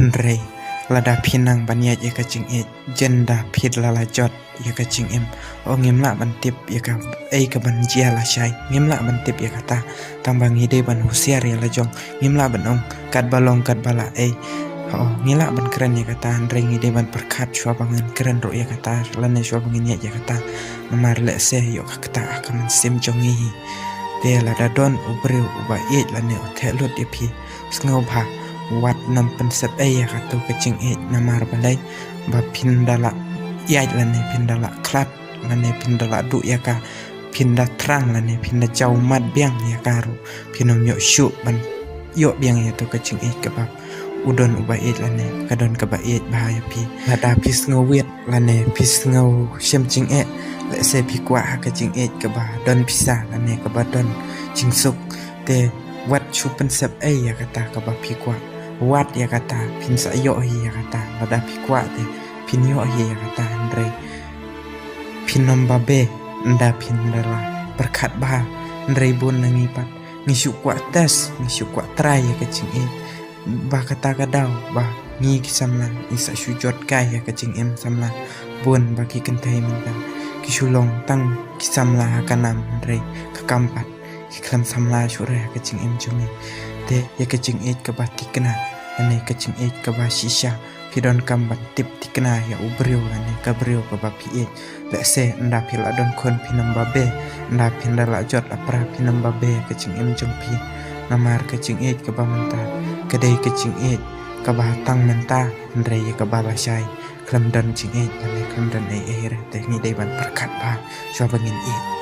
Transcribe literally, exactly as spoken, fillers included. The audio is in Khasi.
Hynrei lada phi nang ban ïaid ïa ka jingïeit, jan da phi la la jot ïa ka jingim. O, ngim lah ban tip ïa ka ei ka ban jia lashai. Ngim lah ban tip ïa kata. Tang ba ngi dei ban husiar ïa la jong. Ngim lah ban ong katba long katba lah ei. O, ngi lah ban kren ïa kata, hynrei ngi dei ban pyrkhat shuwa ba ngin kren ruh ïa kata lane shuwa ba ngin ïaid ïa kata. Namar lehse ïoh ka ktah ha ka mynsiem jong ngi hi. Te lada don u briew uba ïeit lane u theh lut ïa phi, sngewbha wat nym pynsep ei ïa kato ka jingïeit, namar balei? Ba phin da lah ïaid lane phin da lah khlad lane phin da lah duh ïa ka, phin da thrang lane phin da jaw mat biang ïa ka ruh, phin nym ïoh shuh ban ïoh biang ïa kato ka jingïeit kaba u don uba ïeit lane ka don kaba ïeit bha ïa phi. Lada phi sngew wit lane phi sngew shem jingeh, lehse phi kwah ha ka jingïeit kaba don pisa lane kaba don jingsuk, te wat shu pynsep ei ïa kata kaba phi kwah. Wat ïa kata, phin sa ïoh hi ïa kata. Lada phi kwah te phin ïoh hi ïa kata, hynrei phin nym babe ynda phin da la pyrkhat bha. Hynrei bun na ngi pat ngi shu kwah test, ngi shu kwah try ïa ka jingïeit. Ba kata ka daw ba ngi ki samla ngi sa shu jot kai ïa ka jingim samla. Bun ba ki kynthei mynta ki shu long tang ki samla ha ka nam, hynrei ka kam pat ki khlem samla shuh re ha ka jingim jong ngi. Te ïa ka jingïeit kaba thikna lane ka jingïeit kaba shisha, phi donkam ban tip thikna ïa u briew lane ka briew kaba phi ïeit. Lehse ynda phi la don khun phin nym babe, ynda phin da la jot la pra phin nym babe ka jingim jong phi. Namar ka jingïeit kaba mynta ka dei ka jingïeit kaba tang mynta, hynrei ïa kaba lashai khlem don jingïeit lane khlem don ei ei re. Te ngi dei ban pyrkhat bha shuwa ba ngin ïeit.